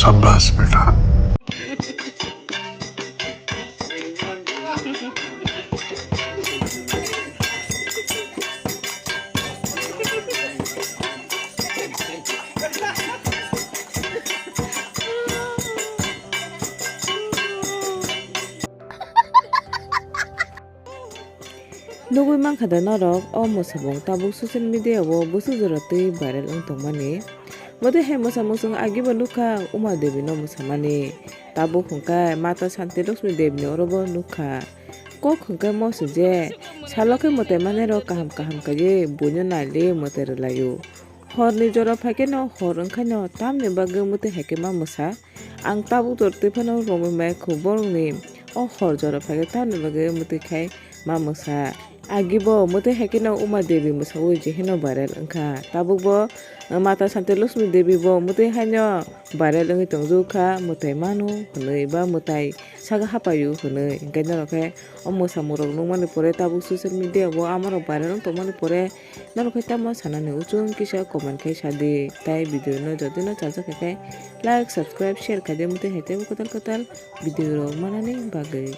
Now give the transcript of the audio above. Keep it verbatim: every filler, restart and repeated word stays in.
शाबाश बेटा। Nugwi mankha da norok, o mwsamung tabuk social media o bwswk jora twi viral wng tongmani. Mwtwi hai mwsamung chwng agibo nukha Uma Devi no mwsamani. Tabuk hwnkhe Mata Santi Lakshmi Devi ni oro bo nukha. Kok hwnkhe mo se je, salo khe mwtai manai rok kaham kaham kaiwi buino naili mwtai rwlaio. Horni jora phaikheno hor wngkhaino tamni bagwi mwtwi haikhe ma mwsa. Ang tabuk jora twi phano romwi maya kho borokni o hor jora phaikhai tamni bagwi mwtwi khai ma mwsa. Agibo mwtwi haikheno Uma Devi mwsawi jeheno viral wngkha. Tabukbo Mata Santi Lakshmi Devi bo mwtwi haino viral wngwi tongjakha, mwtai mano hwnwi ba mwtai saga hapaio hwnwi. Hinkhe norok khe o mwsamung rok nukmani pore tabuk social media o amarok viral wng tongmani pore norok khe tamo sanani uchung kisa comment khai sadi. Tai video no jodi no chajak khe like, subscribe, share khaidi mwtwi hai teibo kwtal kwtal video rok manani bagwi.